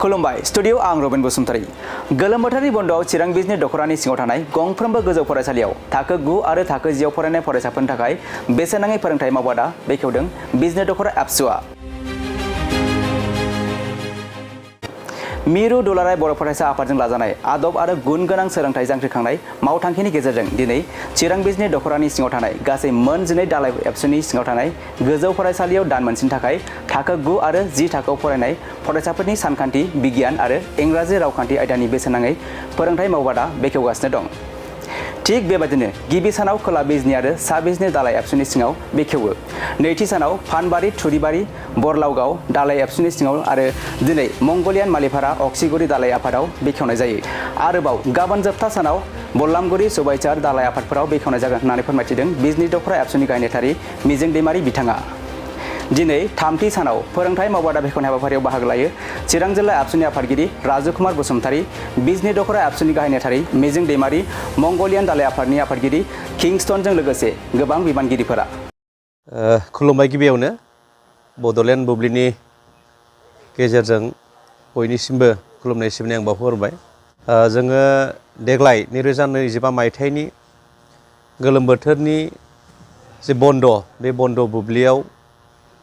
खुलुमबाय स्टुडिअ आं रबिन बसुमतारी गोलोम बोथोरनि बन्द'आव चिरां बिजनि दख'रानि सिङाव थानाय गंफ्रोमबो गोजौ फरायसालियाव थाखो 9 आरो थाखो 10 आव फरायनाय फरायसाफोरनि थाखाय बेसेन नाङै फोरोंथाय मावबादा बेखेवदों बिजनि दख'र एबसुआ। मिरु दुलाराय बर' फरायसा आफादजों लाजानाय आदब आरो गुन गोनां सोलोंथाइ जांख्रिखांनाय मावथांखिनि गेजेरजों दिनै चिरां बिजनि दख'रानि सिङाव थानाय गासै मोन 12 दालाय एबसुनि सिङाव थानाय गोजौ फरायसालियाव दान मोनसेनि थाखाय थाखो 9 आरो 10 थाखोआव फरायनाय फरायसाफोरनि सानखान्थि बिगियान आरो इंराजि रावखान्थि आयदानि बेसेन नाङै फोरोंथाय मावबादा बेखेवगासिनो दं। थिग बेबायदिनो गिबि सानाव खोला बिजनि आरो सा बिजनि दालाय एबसुनि सिङाव बेखेवो। नैथि सानाव फानबारि थुरिबारि बरलावगाव दालाय एबसुनि सिङाव आरो दिनै मंगलियान मालिपारा अक्सिगुरि दालाय आफादाव बेखेवनाय जायो। आरोबाव गाबोन जोबथा सानाव बल्लामगुरि सुबाइचार दालाय आफादफोराव बेखेवनाय जागोन होननानै फोरमायथिदों बिजनि दख'रा एबसुनि गाहाय नेथारि मिजिं दैमारि बिथाङा। दिनै थामथि सानाव फोरोंथाय मावबादा बेखेवनाय हाबाफारियाव बाहागो लायो चिरां जिल्ला एबसुनि आफादगिरि राजु कुमार बसुमतारी, बिजनि दख'रा एबसुनि गाहाय नेथारि मिजिं दैमारि, मंगलियान दालाय आफादनि आफादगिरि किंस्टनजों लोगोसे गोबां बिबानगिरिफोरा। खुलुमबाय गिबियावनो बड'लेण्ड बुब्लिनि गेजेरजों बयनिसिमबो खुलुमनाय सिबिनाय आं बावहरबाय। जोङो देग्लाय 2025 मायथाइनि गोलोम बोथोरनि जे बन्द' बे बन्द' बुब्लियाव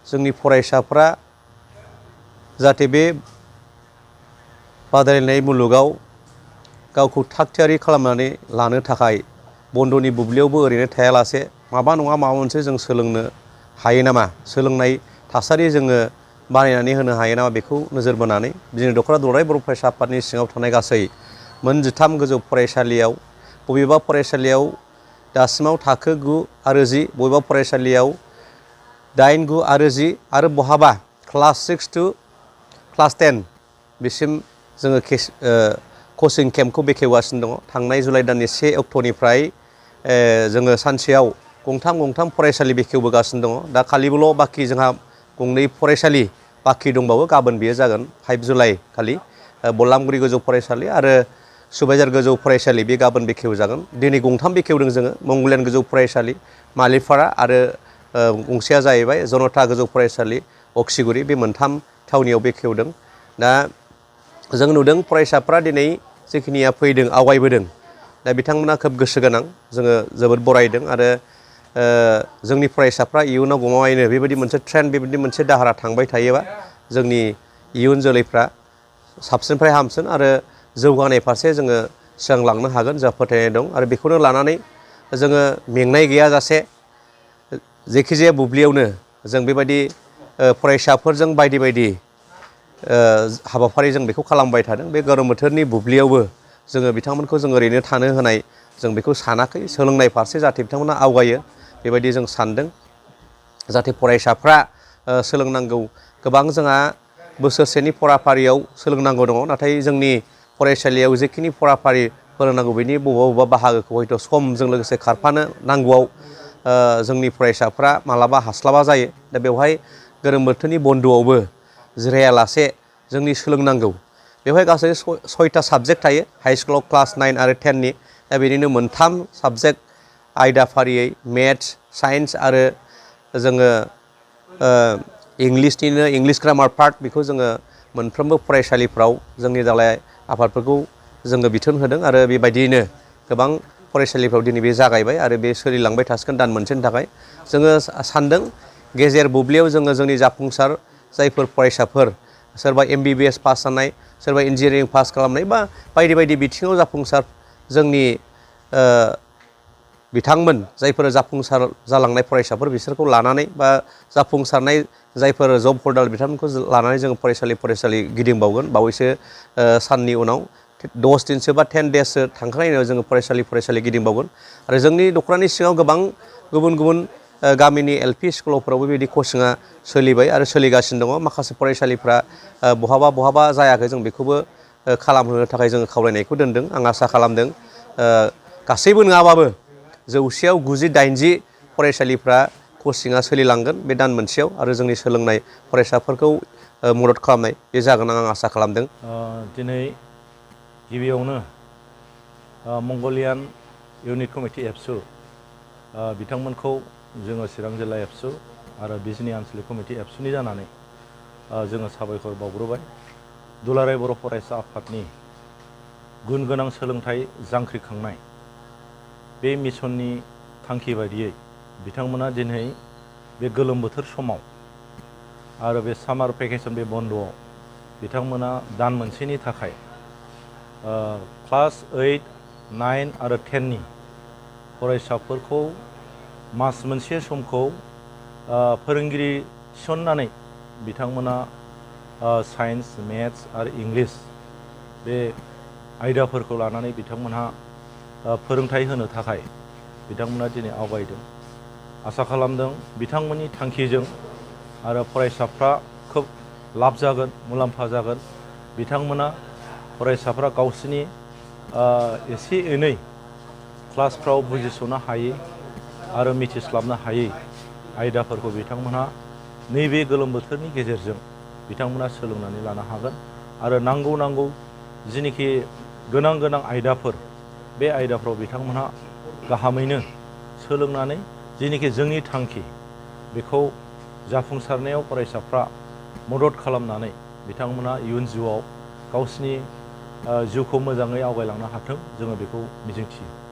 जोंनि फरायसाफ्रा जाहाथे बे बादायलायनाय मुलुगाव गावखौ थागथियारि खालामनानै लानो थाखाय बन्द'नि बुब्लियावबो ओरैनो थायालासे माबा नङा माबा मोनसे जों सोलोंनो हायो नामा, सोलोंनाय थासारि जोङो बानायनानै होनो हायो नामा बेखौ नोजोर बोनानै बिदिनो दख'रा दुलाराय बर' फरायसा आफादनि सिङाव थानाय गासै मोन 13 गोजौ फरायसालियाव बबेबा फरायसालियाव दासिमाव थाखो 9 आरो 10, बबेबा फरायसालियाव 8, 9 आरो 10 आरो बहाबा क्लास 6 to क्लास 10 बिसिम जोङो कचिं केम्पखौ बेखेवगासिनो दङ। थांनाय जुलाइ दाननि 1 अक्ट'निफ्राय जोङो सानसेयाव गंथाम फरायसालि बेखेवबोगासिनो दङ। दा खालिबोल' बाखि जोंहा गंनै फरायसालि बाखि दंबावो। गाबोन बेयो जागोन 5 जुलाइ खालि बल्लामगुरि गोजौ फरायसालि आरो सुबाइझार गोजौ फरायसालि बे गाबोन बेखेवजागोन। दिनै गंथाम बेखेवदों जोङो मंगलियान गोजौ फरायसालि मालिपारा आरो गंसेया जाहैबाय जनता गोजौ फरायसालि अक्सिगुरि, बे मोनथाम थावनियाव बेखेवदों। दा जों नुदों फरायसाफ्रा दिनै जेखिनिया फैदों आवगायबोदों, दा बिथांमोना खोब गोसो गोनां, जोङो जोबोद बरायदों आरो जोंनि फरायसाफ्रा इयुनाव गमामायैनो बेबायदि मोनसे ट्रेन्ड बेबायदि मोनसे दाहारा थांबाय थायोबा जोंनि इयुन जोलैफ्रा साबसिननिफ्राय हामसिन आरो जौगानाय फारसे जोङो सिगांलांनो हागोन जोंहा फोथायनाय दं। आरो बेखौनो लानानै जोङो मेंनाय गैयाजासे जेखिजाया बुब्लियावनो जों बेबायदि फरायसाफोरजों बायदि हाबाफारि जों बेखौ खालामबाय थादों। बे गरम बोथोरनि बुब्लियावबो जोङो बिथांमोनखौ जों ओरैनो थानो होनाय जों बेखौ सानाखै। सोलोंनाय फारसे जाहाथे बिथांमोना आवगायो बेबायदि जों सानदों। जाहाथे फरायसाफ्रा सोलोंनांगौ गोबां जोंहा बोसोरसेनि फराफारियाव सोलोंनांगौ दङ, नाथाय जोंनि फरायसालियाव जेखिनि फराफारि फोरोंनांगौ बेनि बबेबा बाहागोखौ हयथ' समजों लोगोसे खारफानो नांगौआव जोंनि फरायसाफ्रा मालाबा हास्लाबा जायो। दा बेवहाय गोलोम बोथोरनि बन्द'आवबो जिरायालासे जोंनि सोलोंनांगौ बेवहाय गासै 6टा साबजेक्ट थायो हाइ स्कुलाव क्लास 9 आरो 10नि। दा बेनिनो मोनथाम साबजेक्ट आयदाफारियै मेथ्स, साइन्स आरो जोङो इंलिसनिनो इंलिस ग्रामार पार्ट, बेखौ जोङो मोनफ्रोमबो फरायसालिफ्राव जोंनि दालाय आफादफोरखौ जोङो बिथोन होदों आरो बेबायदियैनो गोबां फरायसालिफ्राव दिनै बे जागायबाय आरो बे सोलिलांबाय थासिगोन दान मोनसेनि थाखाय। जोङो सानदों गेजेर बुब्लियाव जोङो जोंनि जाफुंसार जायफोर फरायसाफोर, सोरबा MBBS पास जानाय, सोरबा इन्जिनियारिं पास खालामनाय बा बायदि बिथिङाव जाफुंसार जोंनि बिथांमोन जायफोर जाफुंसार जालांनाय फरायसाफोर बिसोरखौ लानानै बा जाफुंसारनाय जायफोर जब हल्डार बिथांमोनखौ लानानै जों फरायसालि गिदिंबावगोन। बावैसो साननि उनाव 10 दिनसो बा 10 देससो थांखांनायनि उनाव जोङो फरायसालि गिदिंबावगोन। आरो जोंनि दख'रानि सिङाव गोबां गुबुन गामिनि LP स्कुलफोरावबो बेबायदि कचिंआ सोलिबाय आरो सोलिगासिनो दङ। माखासे फरायसालिफ्रा बहाबा जायाखै, जों बेखौबो खालामहोनो थाखाय जोङो खावलायनायखौ दोनदों। आं आसा खालामदों गासैबो नङाबाबो 100आव 90-80 फरायसालिफ्रा कचिंआ सोलिलांगोन बे दान मोनसेयाव आरो जोंनि सोलोंनाय फरायसाफोरखौ मदद खालामनाय बे जागोन आं आसा खालामदों। दिनै गिबियावनो मंगलियान इउनिट कमिटि एबसु बिथांमोनखौ जोङो चिरां जिल्ला एबसु आरो बिजनि आनसलिक कमिटि एबसुनि जानानै जोङो साबायखर बावग्रोबाय। दुलाराय बर' फरायसा आफादनि गुन गोनां सोलोंथाइ जांख्रिखांनाय बे मिशननि थांखि बायदियै बिथांमोना दिनै बे गोलोम बोथोर समाव आरो बे सामार भेकेसन बे बन्द'आव बिथांमोना दान मोनसेनि थाखाय क्लास 8, 9 आरो 10नि फरायसाफोरखौ मास मोनसे समखौ फोरोंगिरि थिसननानै बिथांमोना साइन्स, मेथ्स आरो इंलिस बे आयदाफोरखौ लानानै बिथांमोनहा फोरोंथाइ होनो थाखाय बिथांमोना दिनै आवगायदों। आसा खालामदों बिथांमोननि थांखिजों आरो फरायसाफ्रा खोब लाब जागोन, मुलाम्फा जागोन। बिथांमोना फरायसाफ्रा गावसिनि एसे एनै क्लासफ्राव बुजिस'नो हायै आरो मिथिस्लाबनो हायै आयदाफोरखौ बिथांमोनहा नैबे गोलोम बोथोरनि गेजेरजों बिथांमोना सोलोंनानै लानो हागोन आरो नांगौ जिनिखि गोनां आयदाफोर बे आयदाफ्राव बिथांमोनहा गाहामैनो सोलोंनानै जिनिखि जोंनि थांखि बेखौ जाफुंसारनायाव फरायसाफ्रा मदद खालामनानै बिथांमोना इयुन जिउआव गावसिनि जिउखौ मोजाङै आवगायलांनो हाथों जोङो बेखौ मिजिंथियो।